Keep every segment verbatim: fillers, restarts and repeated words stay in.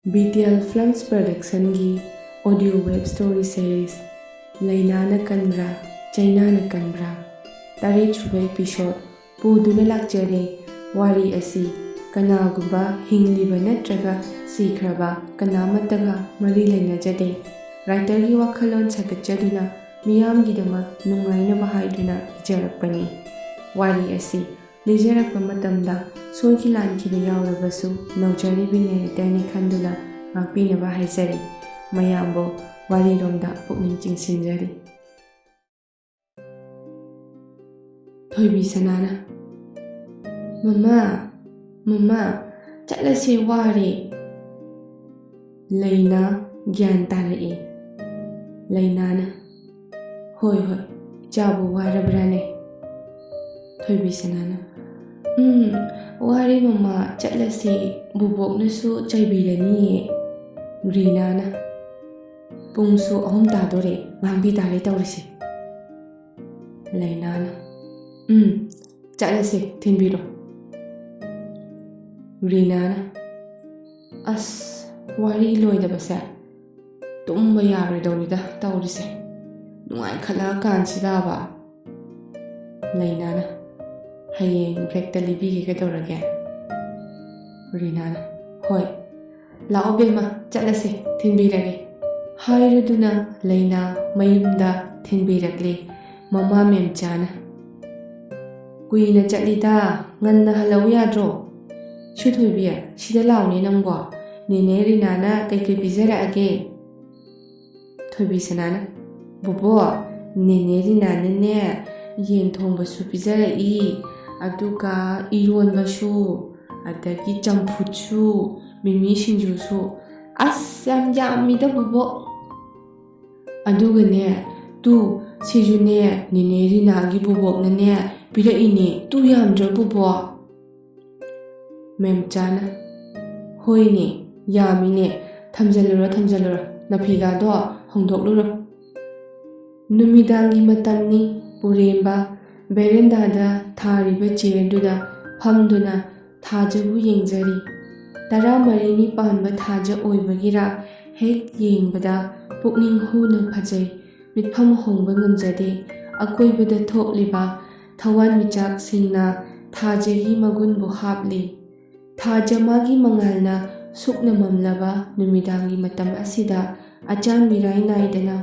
B T L Films Productionꯒꯤ audio web story series ꯂꯩꯅꯥꯅ ꯀꯟꯕ꯭ꯔꯥ, ꯆꯩꯅꯥꯅ ꯀꯟꯕ꯭ꯔꯥ, ꯇꯔꯦꯠꯁꯨꯕ episode ꯄꯨꯗꯨꯅ ꯂꯥꯛꯆꯔꯦ꯫ ꯋꯥꯔꯤ ꯑꯁꯤ ꯀꯅꯥꯒꯨꯝꯕ ꯍꯤꯡꯂꯤꯕ ꯅꯠꯇ꯭ꯔꯒ ꯁꯤꯈ꯭ꯔꯕ ꯀꯅꯥꯃꯠꯇꯒ ꯃꯔꯤ ꯂꯩꯅꯖꯗꯦ꯫ Writerꯒꯤ ꯋꯥꯈꯜꯂꯣꯟ ꯁꯥꯒꯠꯆꯗꯨꯅ ꯃꯤꯌꯥꯝꯒꯤꯗꯃꯛ ꯅꯨꯡꯉꯥꯏꯅꯕ ꯍꯥꯏꯗꯨꯅ ꯏꯖꯔꯛꯄꯅꯤ꯫ ꯋꯥꯔꯤ ꯑꯁꯤ ꯂꯤꯖꯔꯛꯄ ꯃꯇꯝꯗ ꯁꯣꯏꯈꯤ ꯂꯥꯟꯈꯤꯕ ꯌꯥꯎꯔꯕꯁꯨ ꯅꯧꯖꯔꯤꯕꯤ narratorꯅꯤ ꯈꯟꯗꯨꯅ ꯉꯥꯛꯄꯤꯅꯕ ꯍꯥꯏꯖꯔꯤ꯫ ꯃꯌꯥꯝꯕꯨ ꯋꯥꯔꯤꯔꯣꯝꯗ ꯄꯨꯛꯅꯤꯡ ꯆꯤꯡꯁꯤꯟꯖꯔꯤ꯫ ꯊꯣꯏꯕꯤ ꯁꯅꯥꯅ, "ꯃꯃꯥ, ꯃꯃꯥ, ꯆꯠꯂꯁꯦ, ꯋꯥꯔꯦ꯫" ꯂꯩꯅꯥ ꯒ꯭ꯌꯥꯟ ꯇꯥꯔꯛꯏ꯫ ꯂꯩꯅꯥꯅ, "ꯍꯣꯏ, ꯍꯣꯏ, ꯏꯆꯥꯕꯨ ꯋꯥꯔꯕ꯭ꯔꯥꯅꯦ?" ꯊꯣꯏꯕꯤ ꯁꯅꯥꯅ, "ꯎꯝ, ꯋꯥꯔꯦ ꯃꯃꯥ, ꯆꯠꯂꯁꯦ, ꯕꯨꯕꯣꯛꯅꯁꯨ ꯆꯩꯕꯤꯔꯅꯤꯌꯦ꯫" ꯔꯤꯅꯥꯅ, "ꯄꯨꯡꯁꯨ ꯑꯍꯨꯝ ꯇꯥꯗꯣꯔꯦ, ꯉꯥꯡꯕꯤ ꯇꯥꯔꯦ ꯇꯧꯔꯤꯁꯦ꯫" ꯂꯩꯅꯥꯅ, "ꯎꯝ, ꯆꯠꯂꯁꯦ, ꯊꯤꯟꯕꯤꯔꯣ꯫" ꯔꯤꯅꯥꯅ, "ꯑꯁ, ꯋꯥꯔꯤ ꯂꯣꯏꯗꯕꯁꯦ ꯇꯨꯝꯕ ꯌꯥꯔꯣꯏꯗꯧꯔꯤꯗ ꯇꯧꯔꯤꯁꯦ, ꯅꯨꯡꯉꯥꯏꯈꯠꯂꯛꯑꯀꯥꯟꯁꯤꯗꯕ꯫" ꯂꯩꯅꯥꯅ, "ꯍꯌꯦꯡ breakꯇ ꯂꯤꯕꯤꯒꯦ, ꯀꯩꯗꯧꯔꯒꯦ?" ꯔꯤꯅꯥꯅ, "ꯍꯣꯏ, ꯂꯥꯛꯑꯣ ꯕꯦꯝꯃ, ꯆꯠꯂꯁꯦ, ꯊꯤꯟꯕꯤꯔꯒꯦ꯫" ꯍꯥꯏꯔꯗꯨꯅ ꯂꯩꯅꯥ ꯃꯌꯨꯝꯗ ꯊꯤꯟꯕꯤꯔꯛꯂꯦ꯫ ꯃꯃꯥ ꯃꯦꯝꯆꯥꯅ, "ꯀꯨꯏꯅ ꯆꯠꯂꯤꯗ, ꯉꯟꯅ ꯍꯜꯂꯛꯎ ꯌꯥꯗ꯭ꯔꯣ? ꯁꯨ ꯊꯣꯏꯕꯤ, ꯁꯤꯗ ꯂꯥꯎꯅꯦ ꯅꯪꯕꯣ, ꯅꯦꯅꯦ ꯔꯤꯅꯥꯅ ꯀꯩꯀꯩ ꯄꯤꯖꯔꯛꯑꯒꯦ?" ꯊꯣꯏꯕꯤ ꯁꯅꯥꯅ, "ꯕꯣꯕꯣ, ꯅꯦꯅꯦ ꯔꯤꯅꯥꯅꯅꯦ ꯌꯦꯟ ꯊꯣꯡꯕꯁꯨ ꯄꯤꯖꯔꯛꯏ, ꯑꯗꯨꯒ ꯏꯔꯣꯟꯕꯁꯨ, ꯑꯗꯒꯤ ꯆꯝꯐꯨꯠꯁꯨ, ꯃꯤꯃꯤ ꯁꯤꯡꯖꯨꯁꯨ, ꯑꯁ, ꯌꯥꯝ ꯌꯥꯝꯃꯤꯗ ꯕꯣꯕꯣ꯫ ꯑꯗꯨꯒꯅꯦ, ꯇꯨ, ꯁꯤꯁꯨꯅꯦ ꯅꯦꯅꯦ ꯔꯤꯅꯥꯒꯤ ꯕꯣꯕꯣꯛꯅꯅꯦ ꯄꯤꯔꯛꯏꯅꯦ, ꯇꯨ ꯌꯥꯝꯗ꯭ꯔꯣ ꯕꯣꯕꯣ?" ꯃꯦꯝꯆꯥꯅ, "ꯍꯣꯏꯅꯦ, ꯌꯥꯝꯃꯤꯅꯦ, ꯊꯝꯖꯜꯂꯨꯔꯣ, ꯊꯝꯖꯜꯂꯨꯔꯣ, ꯅꯐꯤꯒꯥꯗꯣ ꯍꯣꯡꯗꯣꯛꯂꯨꯔꯣ꯫" ꯅꯨꯃꯤꯗꯥꯡꯒꯤ ꯃꯇꯝꯅꯤ꯫ ꯄꯨꯔꯦꯝꯕ ꯕꯦꯔꯦꯟꯗꯥꯗ ꯊꯥꯔꯤꯕ ꯆꯤꯌꯔꯗꯨꯗ ꯐꯝꯗꯨꯅ ꯊꯥꯖꯕꯨ ꯌꯦꯡꯖꯔꯤ꯫ ꯇꯔꯥꯃꯔꯤꯅꯤ ꯄꯥꯟꯕ ꯊꯥꯖ ꯑꯣꯏꯕꯒꯤꯔꯥ, ꯍꯦꯛ ꯌꯦꯡꯕꯗ ꯄꯨꯛꯅꯤꯡ ꯍꯨꯅ ꯐꯖꯩ, ꯃꯤꯠꯐꯝ ꯍꯣꯡꯕ ꯉꯝꯖꯗꯦ꯫ ꯑꯀꯣꯏꯕꯗ ꯊꯣꯛꯂꯤꯕ ꯊꯋꯥꯟꯃꯤꯆꯥꯛꯁꯤꯡꯅ ꯊꯥꯖꯒꯤ ꯃꯒꯨꯟꯕꯨ ꯍꯥꯞꯂꯤ꯫ ꯊꯥꯖ ꯃꯥꯒꯤ ꯃꯉꯥꯜꯅ ꯁꯨꯞꯅ ꯃꯝꯂꯕ ꯅꯨꯃꯤꯗꯥꯡꯒꯤ ꯃꯇꯝ ꯑꯁꯤꯗ ꯑꯆꯥꯟ ꯃꯤꯔꯥꯏ ꯅꯥꯏꯗꯅ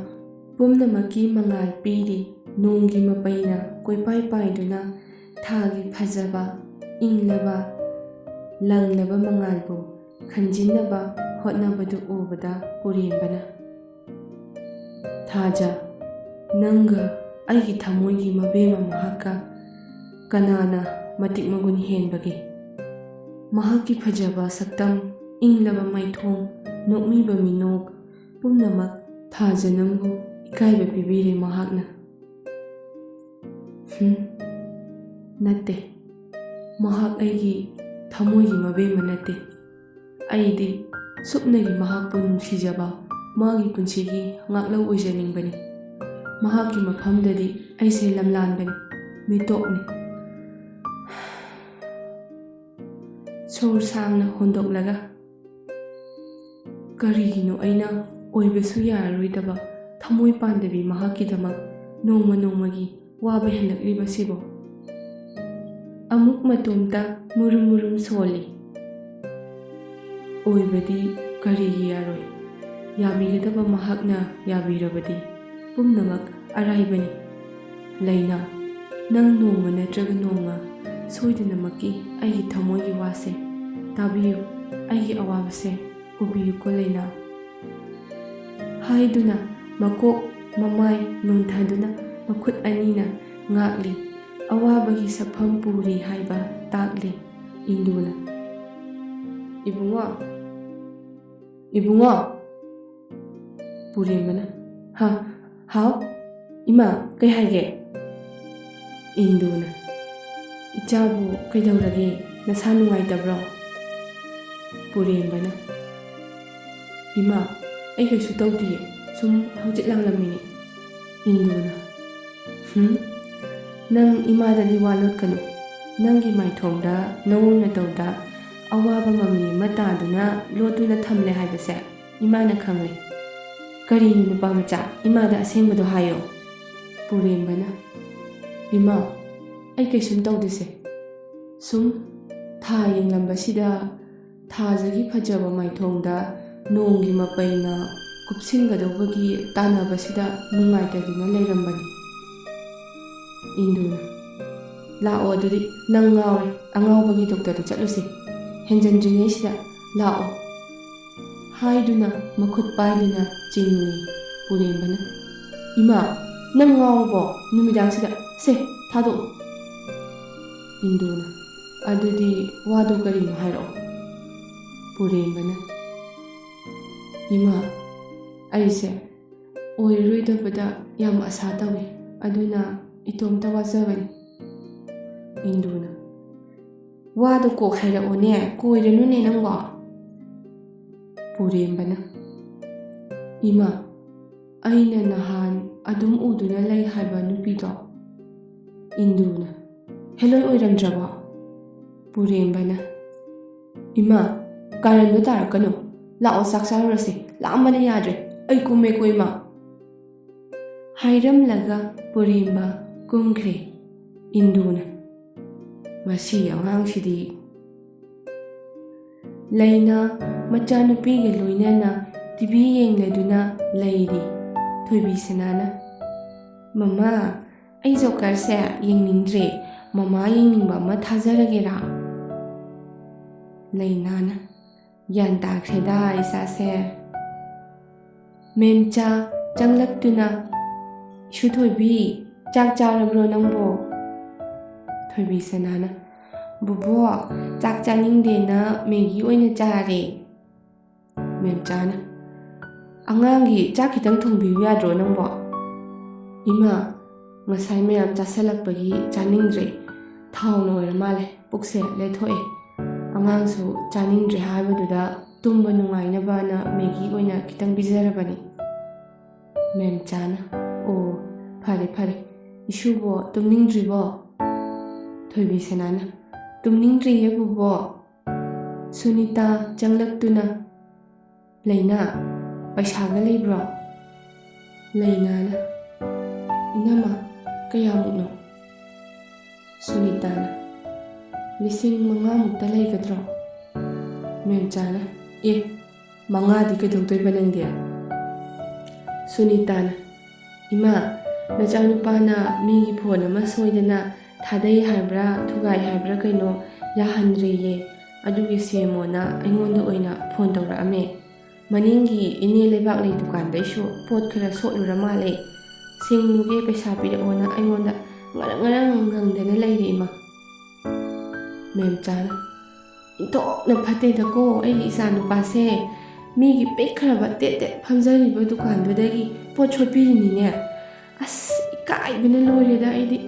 ꯄꯨꯝꯅꯃꯛꯀꯤ ꯃꯉꯥꯜ ꯄꯤꯔꯤ꯫ ꯅꯣꯡꯒꯤ ꯃꯄꯩꯅ ꯀꯣꯏꯄꯥꯏ ꯄꯥꯏꯗꯨꯅ ꯊꯥꯒꯤ ꯐꯖꯕ, ꯏꯪꯂꯕ, ꯂꯪꯂꯕ ꯃꯉꯥꯜꯕꯨ ꯈꯟꯖꯤꯟꯅꯕ ꯍꯣꯠꯅꯕꯗꯨ ꯎꯕꯗ ꯄꯨꯔꯦꯝꯕꯅ, "ꯊꯥꯖ, ꯅꯪꯒ ꯑꯩꯒꯤ ꯊꯃꯣꯏꯒꯤ ꯃꯕꯦꯝꯃ ꯃꯍꯥꯛꯀ ꯀꯅꯥꯅ ꯃꯇꯤꯛ ꯃꯒꯨꯟ ꯍꯦꯟꯕꯒꯦ? ꯃꯍꯥꯛꯀꯤ ꯐꯖꯕ ꯁꯛꯇꯝ, ꯏꯪꯂꯕ ꯃꯥꯏꯊꯣꯡ, ꯅꯣꯛꯃꯤꯕ ꯃꯤꯅꯣꯛ ꯄꯨꯝꯅꯃꯛ ꯊꯥꯖ ꯅꯪꯕꯨ ꯏꯀꯥꯏꯕ ꯄꯤꯕꯤꯔꯦ ꯃꯍꯥꯛꯅ꯫" "ꯍꯨꯝ, ꯅꯠꯇꯦ꯫ ꯃꯍꯥꯛ ꯑꯩꯒꯤ ꯊꯃꯣꯏꯒꯤ ꯃꯕꯦꯝꯃ ꯅꯠꯇꯦ꯫ ꯑꯩꯗꯤ ꯁꯨꯞꯅꯒꯤ ꯃꯍꯥꯛꯄꯨ ꯅꯨꯡꯁꯤꯖꯕ, ꯃꯥꯒꯤ ꯄꯨꯟꯁꯤꯒꯤ ꯉꯥꯛꯂꯧ ꯑꯣꯏꯖꯅꯤꯡꯕꯅꯤ꯫ ꯃꯍꯥꯛꯀꯤ ꯃꯐꯝꯗꯗꯤ ꯑꯩꯁꯦ ꯂꯝꯂꯥꯟꯕꯅꯤ, ꯃꯤꯇꯣꯞꯅꯤ꯫" ꯁꯣꯔ ꯁꯥꯡꯅ ꯍꯣꯟꯗꯣꯛꯂꯒ, "ꯀꯔꯤꯒꯤꯅꯣ ꯑꯩꯅ ꯑꯣꯏꯕꯁꯨ ꯌꯥꯔꯔꯣꯏꯗꯕ ꯊꯃꯣꯏ ꯄꯥꯟꯗꯕꯤ ꯃꯍꯥꯛꯀꯤꯗꯃꯛ ꯅꯣꯡꯃ ꯅꯣꯡꯃꯒꯤ ꯋꯥꯕ ꯍꯦꯜꯂꯛꯂꯤꯕꯁꯤꯕꯣ?" ꯑꯃꯨꯛ ꯃꯇꯣꯝꯇ ꯃꯨꯔꯨꯝ ꯃꯨꯔꯨꯝ ꯁꯣꯜꯂꯤ꯫ "ꯑꯣꯏꯕꯗꯤ ꯀꯔꯤꯒꯤ ꯌꯥꯔꯣꯏ? ꯌꯥꯕꯤꯒꯗꯕ ꯃꯍꯥꯛꯅ ꯌꯥꯕꯤꯔꯕꯗꯤ ꯄꯨꯝꯅꯃꯛ ꯑꯔꯥꯏꯕꯅꯤ꯫ ꯂꯩꯅꯥ, ꯅꯪ ꯅꯣꯡꯃ ꯅꯠꯇ꯭ꯔꯒ ꯅꯣꯡꯃ ꯁꯣꯏꯗꯅꯃꯛꯀꯤ ꯑꯩꯒꯤ ꯊꯃꯣꯏꯒꯤ ꯋꯥꯁꯦ ꯇꯥꯕꯤꯌꯨ, ꯑꯩꯒꯤ ꯑꯋꯥꯕꯁꯦ ꯎꯕꯤꯌꯨꯀꯣ ꯂꯩꯅꯥ꯫" ꯍꯥꯏꯗꯨꯅ ꯃꯀꯣꯛ ꯃꯃꯥꯏ ꯅꯣꯟꯊꯗꯨꯅ ꯃꯈꯨꯠ ꯑꯅꯤꯅ ꯉꯥꯛꯂꯤ꯫ ꯑꯋꯥꯕꯒꯤ ꯁꯛꯐꯝ ꯄꯨꯔꯤ ꯍꯥꯏꯕ ꯇꯥꯛꯂꯤ ꯏꯟꯗꯨꯅ꯫ "ꯏꯕꯨꯡꯉꯣ, ꯏꯕꯨꯡꯉꯣ!" ꯄꯨꯔꯦꯝꯕꯅ, "ꯍꯥ, ꯍꯥꯎ, ꯏꯃꯥ, ꯀꯩ ꯍꯥꯏꯒꯦ?" ꯏꯟꯗꯨꯅ, "ꯏꯆꯥꯕꯨ ꯀꯩꯗꯧꯔꯒꯦ? ꯅꯁꯥ ꯅꯨꯡꯉꯥꯏꯇꯕ꯭ꯔꯣ?" ꯄꯨꯔꯦꯝꯕꯅ, "ꯏꯃꯥ, ꯑꯩ ꯀꯩꯁꯨ ꯇꯧꯗꯤꯌꯦ, ꯁꯨꯝ ꯍꯪꯆꯤꯠ ꯂꯥꯡꯂꯝꯃꯤꯅꯦ꯫" ꯏꯟꯗꯨꯅ, "ꯍꯨꯝ, ꯅꯪ ꯏꯃꯥꯗꯗꯤ ꯋꯥ ꯂꯣꯠꯀꯅꯨ꯫ ꯅꯪꯒꯤ ꯃꯥꯏꯊꯣꯡꯗ, ꯅꯋꯣꯡ ꯅꯇꯧꯗ ꯑꯋꯥꯕ ꯃꯃꯤ ꯑꯃ ꯇꯥꯗꯨꯅ ꯂꯣꯠꯇꯨꯅ ꯊꯝꯂꯦ ꯍꯥꯏꯕꯁꯦ ꯏꯃꯥꯅ ꯈꯪꯂꯦ꯫ ꯀꯔꯤꯅꯣ ꯅꯨꯄꯥ ꯃꯆꯥ, ꯏꯃꯥꯗ ꯑꯁꯦꯡꯕꯗꯣ ꯍꯥꯏꯌꯣ꯫ ꯄꯨꯔꯦꯝꯕꯅ, ꯏꯃꯥ, ꯑꯩ ꯀꯩꯁꯨꯝ ꯇꯧꯗꯦꯁꯦ꯫ ꯁꯨꯝ ꯊꯥ ꯌꯦꯡꯂꯝꯕꯁꯤꯗ ꯊꯥꯖꯒꯤ ꯐꯖꯕ ꯃꯥꯏꯊꯣꯡꯗ ꯅꯣꯡꯒꯤ ꯃꯄꯩꯅ ꯀꯨꯞꯁꯤꯟꯒꯗꯧꯕꯒꯤ ꯇꯥꯟꯅꯕꯁꯤꯗ ꯅꯨꯡꯉꯥꯏꯇꯗꯨꯅ ꯂꯩꯔꯝꯕꯅꯤ꯫ ꯏꯟꯗꯨꯅ, ꯂꯥꯛꯑꯣ ꯑꯗꯨꯗꯤ, ꯅꯪ ꯉꯥꯎꯔꯦ, ꯑꯉꯥꯎꯕꯒꯤ ꯗꯣꯛꯇꯔꯗ ꯆꯠꯂꯨꯁꯦ, ꯍꯦꯟꯖꯟꯗ꯭ꯔꯤꯉꯩꯁꯤꯗ ꯂꯥꯛꯑꯣ꯫ ꯍꯥꯏꯗꯨꯅ ꯃꯈꯨꯠ ꯄꯥꯏꯗꯨꯅ ꯆꯤꯡꯂꯤ꯫ ꯄꯨꯔꯦꯝꯕꯅ, ꯏꯃꯥ, ꯅꯪ ꯉꯥꯎꯔꯕꯣ? ꯅꯨꯃꯤꯗꯥꯡꯁꯤꯗ, ꯁꯦ, ꯊꯥꯗꯣꯛꯑꯣ꯫ ꯏꯟꯗꯨꯅ, ꯑꯗꯨꯗꯤ ꯋꯥꯗꯣ ꯀꯔꯤꯅꯣ ꯍꯥꯏꯔꯛꯑꯣ꯫ ꯄꯨꯔꯦꯝꯕꯅ, ꯏꯃꯥ, ꯑꯩꯁꯦ ꯑꯣꯏꯔꯔꯣꯏꯗꯕꯗ ꯌꯥꯝ ꯑꯁꯥ ꯇꯧꯏ, ꯑꯗꯨꯅ ꯏꯇꯣꯝꯇ ꯋꯥꯖꯕꯅꯤ꯫ ꯏꯟꯗꯨꯅ, ꯋꯥꯗꯣ ꯀꯣꯛ ꯍꯥꯏꯔꯛꯑꯣꯅꯦ, ꯀꯣꯏꯔꯅꯨꯅꯦ ꯅꯪꯕꯣ꯫ ꯄꯨꯔꯦꯝꯕꯅ, ꯏꯃꯥ, ꯑꯩꯅ ꯅꯍꯥꯟ ꯑꯗꯨꯝ ꯎꯗꯨꯅ ꯂꯩ ꯍꯥꯏꯕ ꯅꯨꯄꯤꯗꯣ꯫ ꯏꯟꯗꯨꯅ, ꯍꯦꯂꯣꯏ ꯑꯣꯏꯔꯝꯗ꯭ꯔꯕꯣ? ꯄꯨꯔꯦꯝꯕꯅ, ꯏꯃꯥ, ꯀꯥꯔꯟꯗꯣ ꯇꯥꯔꯛꯀꯅꯨ꯫ ꯂꯥꯛꯑꯣ, ꯆꯥꯛ ꯆꯥꯔꯨꯔꯁꯦ꯫ ꯂꯥꯝꯕꯅ ꯌꯥꯗ꯭ꯔꯦ꯫ ꯑꯩ ꯀꯨꯝꯃꯦꯀꯣ, ꯏꯃꯥ꯫ ꯍꯥꯏꯔꯝꯂꯒ ꯄꯨꯔꯦꯝꯕ ꯀꯨꯝꯈ꯭ꯔꯦ꯫ ꯏꯟꯗꯨꯅ, ꯃꯁꯤ ꯑꯉꯥꯡꯁꯤꯗꯤ꯫ ꯂꯩꯅꯥ ꯃꯆꯥꯅꯨꯄꯤꯒ ꯂꯣꯏꯅꯅ ꯇꯤ ꯚꯤ ꯌꯦꯡꯂꯗꯨꯅ ꯂꯩꯔꯤ꯫ ꯊꯣꯏꯕꯤꯁꯅꯥꯅ, ꯃꯃꯥ, ꯑꯩ ꯖꯣꯀꯔꯁꯦ ꯌꯦꯡꯅꯤꯡꯗ꯭ꯔꯦ꯫ ꯃꯃꯥ ꯌꯦꯡꯅꯤꯡꯕ ꯑꯃ ꯊꯥꯖꯔꯒꯦꯔꯥ? ꯂꯩꯅꯥꯅ, ꯒ꯭ꯌꯥꯟ ꯇꯥꯈ꯭ꯔꯦꯗ ꯏꯆꯥꯁꯦ꯫ ꯃꯦꯝꯆꯥ ꯆꯪꯂꯛꯇꯨꯅ, ꯏꯁꯨ ꯊꯣꯏꯕꯤ, ꯆꯥꯛ ꯆꯥꯔꯕ꯭ꯔꯣ ꯅꯪꯕꯣ? ꯊꯣꯏꯕꯤꯁꯅꯥꯅ, ꯕꯣꯕꯣ, ꯆꯥꯛ ꯆꯥꯅꯤꯡꯗꯦꯅ ꯃꯦꯒꯤ ꯑꯣꯏꯅ ꯆꯥꯔꯦ꯫ ꯃꯦꯝꯆꯥꯅ, ꯑꯉꯥꯡꯒꯤ ꯆꯥꯛ ꯈꯤꯇꯪ ꯊꯣꯡꯕꯤꯌꯨ ꯌꯥꯗ꯭ꯔꯣ ꯅꯪꯕꯣ? ꯏꯃꯥ, ꯉꯁꯥꯏ ꯃꯌꯥꯝ ꯆꯥꯁꯜꯂꯛꯄꯒꯤ ꯆꯥꯅꯤꯡꯗ꯭ꯔꯦ꯫ ꯊꯥꯎꯅ ꯑꯣꯏꯔ ꯃꯥꯜꯂꯦ, ꯄꯨꯛꯁꯦ ꯂꯦꯊꯣꯛꯑꯦ꯫ ꯑꯉꯥꯡꯁꯨ ꯆꯥꯅꯤꯡꯗ꯭ꯔꯦ ꯍꯥꯏꯕꯗꯨꯗ ꯇꯨꯝꯕ ꯅꯨꯡꯉꯥꯏꯅꯕꯅ ꯃꯦꯒꯤ ꯑꯣꯏꯅ ꯈꯤꯇꯪ ꯄꯤꯖꯔꯕꯅꯤ꯫ ꯃꯦꯝꯆꯥꯅ, ꯑꯣ, ꯐꯔꯦ ꯐꯔꯦ꯫ ꯏꯁꯨꯕꯣ, ꯇꯨꯝꯅꯤꯡꯗ꯭ꯔꯤꯕꯣ? ꯊꯣꯏꯕꯤꯁꯅꯥꯅ, ꯇꯨꯝꯅꯤꯡꯗ꯭ꯔꯤꯌꯦ ꯕꯣꯕꯣ꯫ ꯁꯨꯅꯤꯇꯥ ꯆꯪꯂꯛꯇꯨꯅ, "ꯂꯩꯅꯥ, ꯄꯩꯁꯥꯒ ꯂꯩꯕ꯭ꯔꯣ?" ꯂꯩꯅꯥꯅ, "ꯏꯅꯝꯃ, ꯀꯌꯥꯃꯨꯛꯅꯣ?" ꯁꯨꯅꯤꯇꯥꯅ, "ꯂꯤꯁꯤꯡ ꯃꯉꯥꯃꯨꯛꯇ ꯂꯩꯒꯗ꯭ꯔꯣ?" ꯃꯦꯝꯆꯥꯅ, "ꯑꯦ, ꯃꯉꯥꯗꯤ ꯀꯩꯗꯧꯗꯣꯏꯕ ꯅꯪꯗꯤ?" ꯁꯨꯅꯤꯇꯥꯅ, "ꯏꯃꯥ, ꯅꯆꯥꯅꯨꯄꯥꯅ ꯃꯤꯒꯤ ꯐꯣꯟ ꯑꯃ ꯁꯣꯏꯗꯅ ꯊꯥꯗꯩ ꯍꯥꯏꯕ꯭ꯔꯥ, ꯊꯨꯒꯥꯏ ꯍꯥꯏꯕ꯭ꯔꯥ ꯀꯩꯅꯣ, ꯌꯥꯍꯟꯗ꯭ꯔꯦꯌꯦ꯫ ꯑꯗꯨꯒꯤ ꯁꯦꯝꯃꯣꯅ ꯑꯩꯉꯣꯟꯗ ꯑꯣꯏꯅ ꯐꯣꯟ ꯇꯧꯔꯛꯑꯝꯃꯦ꯫ ꯃꯅꯤꯡꯒꯤ ꯏꯅꯦ ꯂꯩꯕꯥꯛꯂꯩ ꯗꯨꯀꯥꯟꯗꯩꯁꯨ ꯄꯣꯠ ꯈꯔ ꯁꯣꯠꯂꯨꯔ ꯃꯥꯜꯂꯦ꯫ ꯁꯤꯡꯉꯨꯒꯦ, ꯄꯩꯁꯥ ꯄꯤꯔꯛꯑꯣꯅ ꯑꯩꯉꯣꯟꯗ ꯉꯔꯪ ꯉꯔꯪ ꯉꯪꯗꯅ ꯂꯩꯔꯦ, ꯏꯃꯥ꯫" ꯃꯦꯝꯆꯥꯅ, "ꯏꯟꯊꯣꯛꯅ ꯐꯠꯇꯦꯗꯀꯣ ꯑꯩꯒꯤ ꯏꯆꯥ ꯅꯨꯄꯥꯁꯦ꯫ ꯃꯤꯒꯤ ꯄꯤꯛꯈ꯭ꯔꯕ ꯇꯦꯠ ꯇꯦꯠ ꯐꯝꯖꯔꯤꯕ ꯗꯨꯀꯥꯟꯗꯨꯗꯒꯤ ꯄꯣꯠ ꯁꯣꯠꯄꯤꯔꯤꯅꯤꯅꯦ꯫ ꯑꯁ, ꯏꯀꯥꯏꯕꯅ ꯂꯣꯏꯔꯦꯗ ꯑꯩꯗꯤ꯫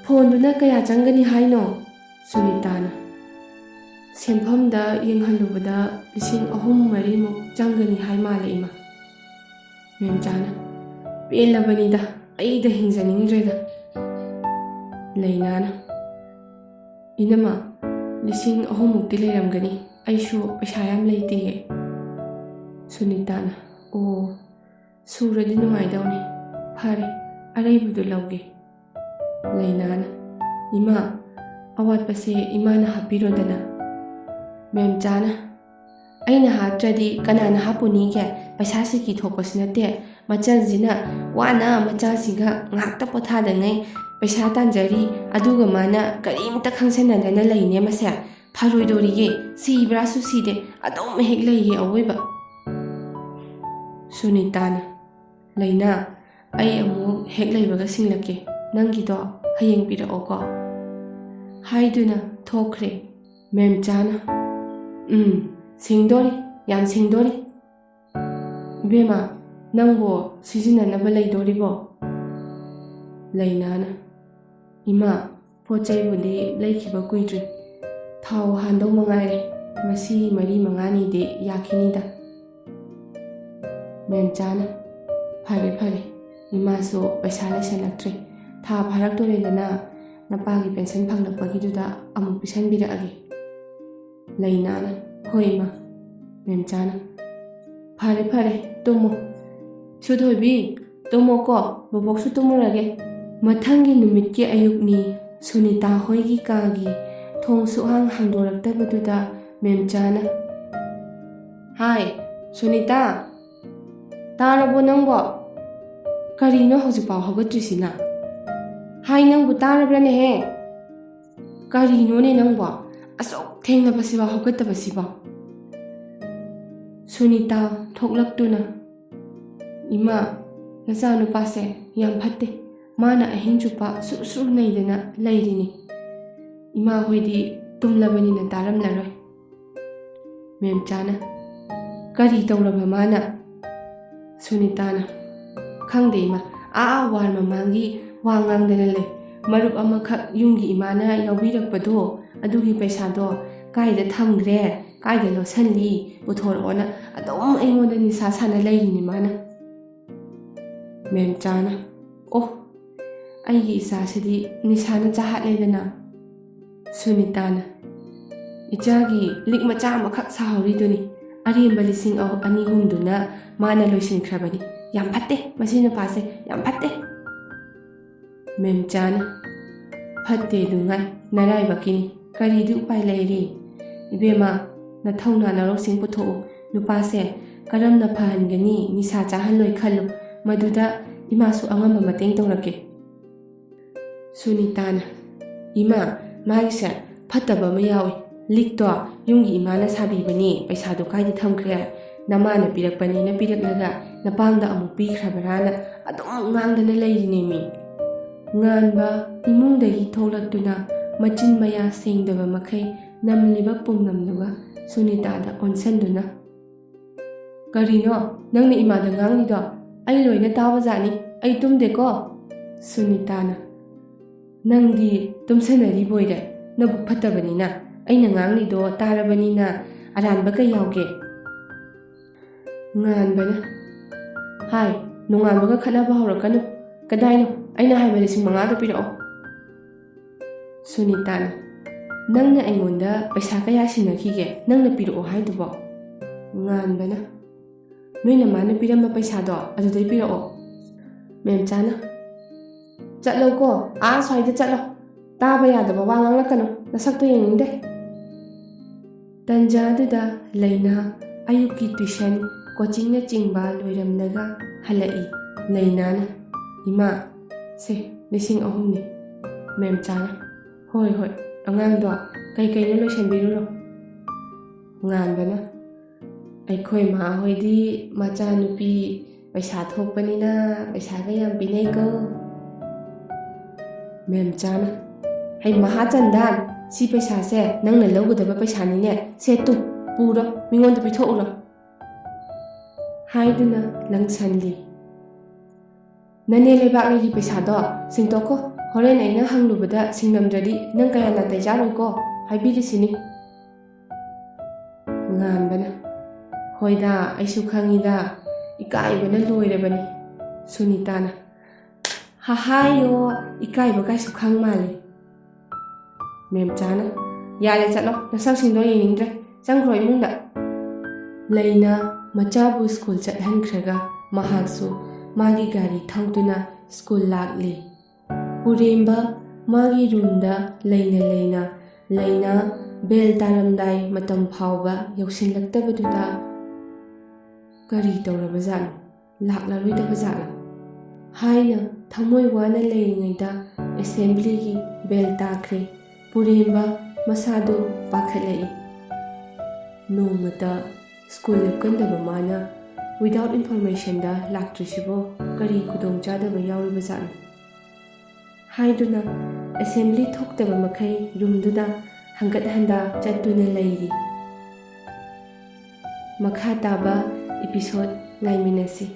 ꯐꯣꯟꯗꯨꯅ ꯀꯌꯥ ꯆꯪꯒꯅꯤ ꯍꯥꯏꯅꯣ?" ꯁꯨꯅꯤꯇꯥꯅ, "ꯁꯦꯟꯐꯝꯗ ꯌꯦꯡꯍꯜꯂꯨꯕꯗ ꯂꯤꯁꯤꯡ ꯑꯍꯨꯝ ꯃꯔꯤꯃꯨꯛ ꯆꯪꯒꯅꯤ ꯍꯥꯏ ꯃꯥꯜꯂꯦ, ꯏꯃꯥ꯫" ꯃꯦꯝꯆꯥꯅ, "ꯄꯦꯜꯂꯕꯅꯤꯗ, ꯑꯩꯗ ꯍꯤꯡꯖꯅꯤꯡꯗ꯭ꯔꯦꯗ꯫" ꯂꯩꯅꯥꯅ, "ꯏꯅꯝꯃ, ꯂꯤꯁꯤꯡ ꯑꯍꯨꯝꯃꯨꯛꯇꯤ ꯂꯩꯔꯝꯒꯅꯤ, ꯑꯩꯁꯨ ꯄꯩꯁꯥ ꯌꯥꯝ ꯂꯩꯇꯦꯌꯦ꯫" ꯁꯨꯅꯤꯇꯥꯅ, "ꯑꯣ, ꯁꯨꯔꯗꯤ ꯅꯨꯡꯉꯥꯏꯗꯧꯅꯤ꯫ ꯐꯔꯦ, ꯑꯔꯩꯕꯗꯨ ꯂꯧꯒꯦ꯫" ꯂꯩꯅꯥꯅ, "ꯏꯃꯥ, ꯑꯋꯥꯠꯄꯁꯦ ꯏꯃꯥꯅ ꯍꯥꯞꯄꯤꯔꯣꯗꯅ꯫" ꯃꯦꯝꯆꯥꯅ, "ꯑꯩꯅ ꯍꯥꯞꯇ꯭ꯔꯗꯤ ꯀꯅꯥꯅ ꯍꯥꯞꯄꯨꯅꯤꯒꯦ? ꯄꯩꯁꯥ ꯁꯤꯀꯤ ꯊꯣꯛꯄꯁꯨ ꯅꯠꯇꯦ꯫ ꯃꯆꯜꯁꯤꯅ ꯋꯥꯅ ꯃꯆꯥꯁꯤꯒ ꯉꯥꯛꯇ ꯄꯣꯊꯥꯗꯉꯩ ꯄꯩꯁꯥ ꯇꯥꯟꯖꯔꯤ, ꯑꯗꯨꯒ ꯃꯥꯅ ꯀꯔꯤꯝꯇ ꯈꯪꯁꯟꯅꯗꯅ ꯂꯩꯅꯦ ꯃꯁꯦ꯫ ꯐꯔꯣꯏꯗꯣꯔꯤꯌꯦ, ꯁꯤꯕ꯭ꯔꯥꯁꯨ ꯁꯤꯗꯦ, ꯑꯗꯨꯝ ꯍꯦꯛ ꯂꯩꯌꯦ ꯑꯋꯣꯏꯕ꯫" ꯁꯨꯅꯤꯇꯥꯅ, "ꯂꯩꯅꯥ, ꯑꯩ ꯑꯃꯨꯛ ꯍꯦꯛ ꯂꯩꯕꯒ ꯁꯤꯡꯂꯛꯀꯦ, ꯅꯪꯒꯤꯗꯣ ꯍꯌꯦꯡ ꯄꯤꯔꯛꯑꯣꯀꯣ꯫" ꯍꯥꯏꯗꯨꯅ ꯊꯣꯛꯈ꯭ꯔꯦ꯫ ꯃꯦꯝꯆꯥꯅ, "ꯎꯝ, ꯁꯤꯡꯗꯣꯔꯤ, ꯌꯥꯝ ꯁꯤꯡꯗꯣꯔꯤ꯫ ꯏꯕꯦꯝꯃ, ꯅꯪꯕꯨ ꯁꯤꯖꯤꯟꯅꯅꯕ ꯂꯩꯗꯣꯔꯤꯕꯣ?" ꯂꯩꯅꯥꯅ, "ꯏꯃꯥ, ꯄꯣꯠ ꯆꯩꯕꯨꯗꯤ ꯂꯩꯈꯤꯕ ꯀꯨꯏꯗ꯭ꯔꯤ꯫ ꯊꯥꯎ ꯍꯥꯟꯗꯧ ꯃꯉꯥꯏꯔꯦ꯫ ꯃꯁꯤ ꯃꯔꯤ ꯃꯉꯥꯅꯤꯗꯤ ꯌꯥꯈꯤꯅꯤꯗ꯫" ꯃꯦꯝꯆꯥꯅ, "ꯐꯔꯦ, ꯐꯔꯦ꯫ ꯏꯃꯥꯁꯨ ꯄꯩꯁꯥ ꯂꯩꯁꯜꯂꯛꯇ꯭ꯔꯦ꯫ ꯊꯥ ꯐꯥꯔꯛꯇꯣꯔꯦꯗꯅ, ꯅꯄꯥꯒꯤ ꯄꯦꯟꯁꯟ ꯐꯪꯂꯛꯄꯒꯤꯗꯨꯗ ꯑꯃꯨꯛ ꯄꯤꯁꯟꯕꯤꯔꯛꯑꯒꯦ꯫" ꯂꯩꯅꯥꯅ, "ꯍꯣꯏ ꯏꯃꯥ꯫" ꯃꯦꯝꯆꯥꯅ, "ꯐꯔꯦ ꯐꯔꯦ, ꯇꯨꯝꯃꯣ꯫ ꯁꯨꯊꯣꯏꯕꯤ, ꯇꯨꯝꯃꯣꯀꯣ, ꯕꯣꯕꯣꯛꯁꯨ ꯇꯨꯝꯃꯨꯔꯒꯦ꯫" ꯃꯊꯪꯒꯤ ꯅꯨꯃꯤꯠꯀꯤ ꯑꯌꯨꯛꯅꯤ꯫ ꯁꯨꯅꯤꯇꯥ ꯍꯣꯏꯒꯤ ꯀꯥꯒꯤ ꯊꯣꯡ ꯁꯨꯛꯍꯥꯡ ꯍꯥꯡꯗꯣꯔꯛꯇꯕꯗꯨꯗ ꯃꯦꯝꯆꯥꯅ, "ꯍꯥꯏ, ꯁꯨꯅꯤꯇꯥ, ꯇꯥꯔꯕꯣ ꯅꯪꯕꯣ? ꯀꯔꯤꯅꯣ ꯍꯧꯖꯤꯛꯐꯥꯎ ꯍꯧꯒꯠꯇ꯭ꯔꯤꯁꯤꯅ? ꯍꯥꯏ, ꯅꯪꯕꯨ ꯇꯥꯔꯕ꯭ꯔꯅꯦꯍꯦ? ꯀꯔꯤꯅꯣꯅꯦ ꯅꯪꯕꯣ? ꯑꯁꯨꯛ ꯊꯦꯡꯂꯕꯁꯤꯐꯥꯎ ꯍꯧꯒꯠꯇꯕꯁꯤꯕꯣ?" ꯁꯨꯅꯤꯇꯥ ꯊꯣꯛꯂꯛꯇꯨꯅ, "ꯏꯃꯥ, ꯅꯆꯥꯅꯨꯄꯥꯁꯦ ꯌꯥꯝ ꯐꯠꯇꯦ꯫ ꯃꯥꯅ ꯑꯍꯤꯡ ꯆꯨꯞꯄ ꯁꯨꯔ ꯁꯨꯔ ꯅꯩꯗꯅ ꯂꯩꯔꯤꯅꯤ꯫ ꯏꯃꯥ ꯍꯣꯏꯗꯤ ꯇꯨꯝꯂꯕꯅꯤꯅ ꯇꯥꯔꯝꯂꯔꯣꯏ꯫" ꯃꯦꯝꯆꯥꯅ, "ꯀꯔꯤ ꯇꯧꯔꯕ ꯃꯥꯅ?" ꯁꯨꯅꯤꯇꯥꯅ, "ꯈꯪꯗꯦ ꯏꯃꯥ, ꯑꯥ ꯋꯥꯔ ꯃꯃꯥꯡꯒꯤ ꯋꯥ ꯉꯥꯡꯗꯅ ꯂꯩ꯫ ꯃꯔꯨꯞ ꯑꯃꯈꯛ ꯌꯨꯝꯒꯤ ꯏꯃꯥꯅ ꯌꯥꯎꯕꯤꯔꯛꯄꯗꯣ, ꯑꯗꯨꯒꯤ ꯄꯩꯁꯥꯗꯣ ꯀꯥꯏꯗ ꯊꯝꯈ꯭ꯔꯦ, ꯀꯥꯏꯗ ꯂꯣꯠꯁꯜꯂꯤ, ꯄꯨꯊꯣꯔꯛꯑꯣꯅ ꯑꯗꯨꯝ ꯑꯩꯉꯣꯟꯗ ꯅꯤꯁꯥ ꯁꯥꯟꯅ ꯂꯩꯔꯤꯅꯤ ꯃꯥꯅ꯫" ꯃꯦꯝꯆꯥꯅ, "ꯑꯣ, ꯑꯩꯒꯤ ꯏꯆꯥꯁꯤꯗꯤ ꯅꯤꯁꯥꯅ ꯆꯥꯍꯠꯂꯦꯗꯅ꯫" ꯁꯨꯅꯤꯇꯥꯅ, "ꯏꯆꯥꯒꯤ ꯂꯤꯛ ꯃꯆꯥ ꯑꯃꯈꯛ ꯁꯥꯍꯧꯔꯤꯗꯨꯅꯤ, ꯑꯔꯦꯝꯕ ꯂꯤꯁꯤꯡ ꯑꯍꯨꯝ, ꯑꯅꯤ ꯑꯍꯨꯝꯗꯨꯅ ꯃꯥꯅ ꯂꯣꯏꯁꯤꯟꯈ꯭ꯔꯕꯅꯤ꯫ ꯌꯥꯝ ꯐꯠꯇꯦ, ꯃꯁꯤ ꯅꯨꯄꯥꯁꯦ ꯌꯥꯝ ꯐꯠꯇꯦ꯫" ꯃꯦꯝꯆꯥꯅ, "ꯐꯠꯇꯦ ꯗꯨꯉꯥꯏ, ꯅꯔꯥꯏꯕꯛꯀꯤꯅꯤ꯫ ꯀꯔꯤꯗꯤ ꯎꯄꯥꯏ ꯂꯩꯔꯤ? ꯏꯕꯦꯝꯃ, ꯅꯊꯧꯅꯥ ꯅꯔꯣꯛꯁꯤꯡ ꯄꯨꯊꯣꯛꯎ꯫ ꯅꯨꯄꯥꯁꯦ ꯀꯔꯝꯅ ꯐꯍꯟꯒꯅꯤ? ꯅꯤꯁꯥ ꯆꯥꯍꯜꯂꯣꯏ ꯈꯜꯂꯨ꯫ ꯃꯗꯨꯗ ꯏꯃꯥꯁꯨ ꯑꯉꯝꯕ ꯃꯇꯦꯡ ꯇꯧꯔꯛꯀꯦ꯫" ꯁꯨꯅꯤꯇꯥꯅ, "ꯏꯃꯥ, ꯃꯥꯒꯤꯁꯦ ꯐꯠꯇꯕ ꯑꯃ ꯌꯥꯎꯏ꯫ ꯂꯤꯛꯇꯣ ꯌꯨꯝꯒꯤ ꯏꯃꯥꯅ ꯁꯥꯕꯤꯕꯅꯤ, ꯄꯩꯁꯥꯗꯣ ꯀꯥꯏꯗ ꯊꯝꯈ꯭ꯔꯦ? ꯅꯃꯥꯅ ꯄꯤꯔꯛꯄꯅꯦꯅ ꯄꯤꯔꯛꯂꯒ ꯅꯄꯥꯝꯗ ꯑꯃꯨꯛ ꯄꯤꯈ꯭ꯔꯕ꯭ꯔꯥꯅ ꯑꯗꯨꯝ ꯉꯥꯡꯗꯅ ꯂꯩꯔꯤꯅꯦꯃꯤ꯫" ꯉꯥꯟꯕ ꯏꯃꯨꯡꯗꯒꯤ ꯊꯣꯛꯂꯛꯇꯨꯅ ꯃꯆꯤꯟ ꯃꯌꯥ ꯁꯦꯡꯗꯕ ꯃꯈꯩ ꯅꯝꯂꯤꯕ ꯄꯨꯝꯅꯝꯗꯨꯒ ꯁꯨꯅꯤꯇꯥꯗ ꯑꯣꯟꯁꯤꯟꯗꯨꯅ, "ꯀꯔꯤꯅꯣ ꯅꯪꯅ ꯏꯃꯥꯗ ꯉꯥꯡꯂꯤꯗꯣ? ꯑꯩ ꯂꯣꯏꯅ ꯇꯥꯕꯖꯥꯠꯅꯤ꯫ ꯑꯩ ꯇꯨꯝꯗꯦꯀꯣ꯫" ꯁꯨꯅꯤꯇꯥꯅ, "ꯅꯪꯗꯤ ꯇꯨꯝꯁꯟꯅꯔꯤꯕꯣꯏꯔꯦ, ꯅꯕꯨꯛ ꯐꯠꯇꯕꯅꯤꯅ꯫ ꯑꯩꯅ ꯉꯥꯡꯂꯤꯗꯣ ꯇꯥꯔꯕꯅꯤꯅ ꯑꯔꯥꯟꯕ ꯀꯩ ꯌꯥꯎꯒꯦ?" ꯉꯥꯟꯕꯅ, "ꯍꯥꯏ, ꯅꯣꯡꯉꯥꯟꯕꯒ ꯈꯠꯅꯕ ꯍꯧꯔꯛꯀꯅꯨ꯫ ꯀꯗꯥꯏꯅꯣ ꯑꯩꯅ ꯍꯥꯏꯕ ꯂꯤꯁꯤꯡ ꯃꯉꯥꯗꯣ ꯄꯤꯔꯛꯑꯣ?" ꯁꯨꯅꯤꯇꯥꯅ, "ꯅꯪꯅ ꯑꯩꯉꯣꯟꯗ ꯄꯩꯁꯥ ꯀꯌꯥ ꯁꯤꯟꯅꯈꯤꯒꯦ, ꯅꯪꯅ ꯄꯤꯔꯛꯑꯣ ꯍꯥꯏꯗꯨꯕꯣ?" ꯉꯥꯟꯕꯅ, "ꯅꯣꯏ ꯅꯃꯥꯅ ꯄꯤꯔꯝꯕ ꯄꯩꯁꯥꯗꯣ ꯑꯗꯨꯗꯩ ꯄꯤꯔꯛꯑꯣ꯫" ꯃꯦꯝꯆꯥꯅ, "ꯆꯠꯂꯣꯀꯣ, ꯑꯥ ꯁ꯭ꯋꯥꯏꯗ ꯆꯠꯂꯣ꯫ ꯇꯥꯕ ꯌꯥꯗꯕ ꯋꯥ ꯉꯥꯡꯂꯛꯀꯅꯨ, ꯅꯁꯛꯇꯣ ꯌꯦꯡꯅꯤꯡꯗꯦ꯫" ꯇꯟꯖꯥꯗꯨꯗ ꯂꯩꯅꯥ ꯑꯌꯨꯛꯀꯤ tuition, coachingꯅꯆꯤꯡꯕ ꯂꯣꯏꯔꯝꯂꯒ ꯍꯜꯂꯛꯏ꯫ ꯂꯩꯅꯥꯅ, "ꯏꯃꯥ, ꯁꯦ, ꯂꯤꯁꯤꯡ ꯑꯍꯨꯝꯅꯤ꯫" ꯃꯦꯝꯆꯥꯅ, "ꯍꯣꯏ, ꯍꯣꯏ, ꯑꯉꯥꯡꯗꯣ ꯀꯩꯀꯩꯅꯣ ꯂꯣꯏꯁꯟꯕꯤꯔꯨꯔꯣ꯫" ꯉꯥꯟꯕꯅ, "ꯑꯩꯈꯣꯏ ꯃꯥ ꯍꯣꯏꯗꯤ ꯃꯆꯥꯅꯨꯄꯤ ꯄꯩꯁꯥ ꯊꯣꯛꯄꯅꯤꯅ ꯄꯩꯁꯥꯒ ꯌꯥꯝ ꯄꯤꯅꯩꯀꯣ꯫" ꯃꯦꯝꯆꯥꯅ, "ꯍꯩ ꯃꯍꯥꯆꯟꯗꯥꯟ, ꯁꯤ ꯄꯩꯁꯥꯁꯦ ꯅꯪꯅ ꯂꯧꯒꯗꯕ ꯄꯩꯁꯥꯅꯤꯅꯦ꯫ ꯁꯦ ꯇꯨ, ꯄꯨꯔꯣ, ꯃꯤꯉꯣꯟꯗ ꯄꯤꯊꯣꯛꯎꯔꯣ꯫" ꯍꯥꯏꯗꯨꯅ ꯂꯪꯁꯟꯂꯤ꯫ "ꯅꯅꯦ ꯂꯩꯕꯥꯛꯂꯩꯒꯤ ꯄꯩꯁꯥꯗꯣ ꯁꯤꯡꯇꯣꯛꯈꯣ꯫ ꯍꯣꯔꯦꯟ ꯑꯩꯅ ꯍꯪꯂꯨꯕꯗ ꯁꯤꯡꯂꯝꯗ꯭ꯔꯗꯤ ꯅꯪ ꯀꯌꯥ ꯅꯥꯇꯩ ꯆꯥꯔꯣꯏꯀꯣ, ꯍꯥꯏꯕꯤꯔꯤꯁꯤꯅꯤ꯫" ꯉꯥꯟꯕꯅ, "ꯍꯣꯏꯗ, ꯑꯩꯁꯨ ꯈꯪꯉꯤꯗ, ꯏꯀꯥꯏꯕꯅ ꯂꯣꯏꯔꯕꯅꯤ꯫" ꯁꯨꯅꯤꯇꯥꯅ, "ꯍꯍꯥꯏꯌꯣ, ꯏꯀꯥꯏꯕ ꯀꯥꯏꯁꯨ ꯈꯪ ꯃꯥꯜꯂꯤ꯫" ꯃꯦꯝꯆꯥꯅ, "ꯌꯥꯔꯦ, ꯆꯠꯂꯣ, ꯅꯁꯛꯁꯤꯡꯗꯣ ꯌꯦꯡꯅꯤꯡꯗ꯭ꯔꯦ, ꯆꯪꯈ꯭ꯔꯣ ꯏꯃꯨꯡꯗ꯫" ꯂꯩꯅꯥ ꯃꯆꯥꯕꯨ ꯁ꯭ꯀꯨꯜ ꯆꯠꯍꯟꯈ꯭ꯔꯒ ꯃꯍꯥꯛꯁꯨ ꯃꯥꯒꯤ ꯒꯥꯔꯤ ꯊꯧꯗꯨꯅ ꯁ꯭ꯀꯨꯜ ꯂꯥꯛꯂꯤ꯫ ꯄꯨꯔꯦꯝꯕ ꯃꯥꯒꯤ ꯔꯨꯝꯗ ꯂꯩꯅ ꯂꯩꯅ ꯂꯩꯅꯥ ꯕꯦꯜ ꯇꯥꯔꯝꯗꯥꯏ ꯃꯇꯝ ꯐꯥꯎꯕ ꯌꯧꯁꯤꯜꯂꯛꯇꯕꯗꯨꯗ, "ꯀꯔꯤ ꯇꯧꯔꯕꯖꯥꯠꯅꯣ? ꯂꯥꯛꯂꯔꯣꯏꯗꯕꯖꯥꯠꯂꯣ?" ꯍꯥꯏꯅ ꯊꯃꯣꯏ ꯋꯥꯅ ꯂꯩꯔꯤꯉꯩꯗ assemblyꯒꯤ ꯕꯦꯜ ꯇꯥꯈ꯭ꯔꯦ꯫ ꯄꯨꯔꯦꯝꯕ ꯃꯁꯥꯗꯨ ꯄꯥꯈꯠꯂꯛꯏ꯫ ꯅꯣꯡꯃꯇ ꯁ꯭ꯀꯨꯜ ꯂꯦꯞꯀꯟꯗꯕ ꯃꯥꯅ without informationꯗ ꯂꯥꯛꯇ꯭ꯔꯤꯁꯤꯕꯣ ꯀꯔꯤ ꯈꯨꯗꯣꯡꯆꯥꯗꯕ ꯌꯥꯎꯔꯤꯕꯖꯥꯠꯅꯣ? ꯍꯥꯏꯗꯨꯅ assembly ꯊꯣꯛꯇꯕ ꯃꯈꯩ ꯔꯨꯝꯗꯨꯗ ꯍꯪꯒꯠ ꯍꯟꯗꯥ ꯆꯠꯇꯨꯅ ꯂꯩꯔꯤ꯫ ꯃꯈꯥ ꯇꯥꯕ episode ꯉꯥꯏꯃꯤꯟꯅꯁꯤ꯫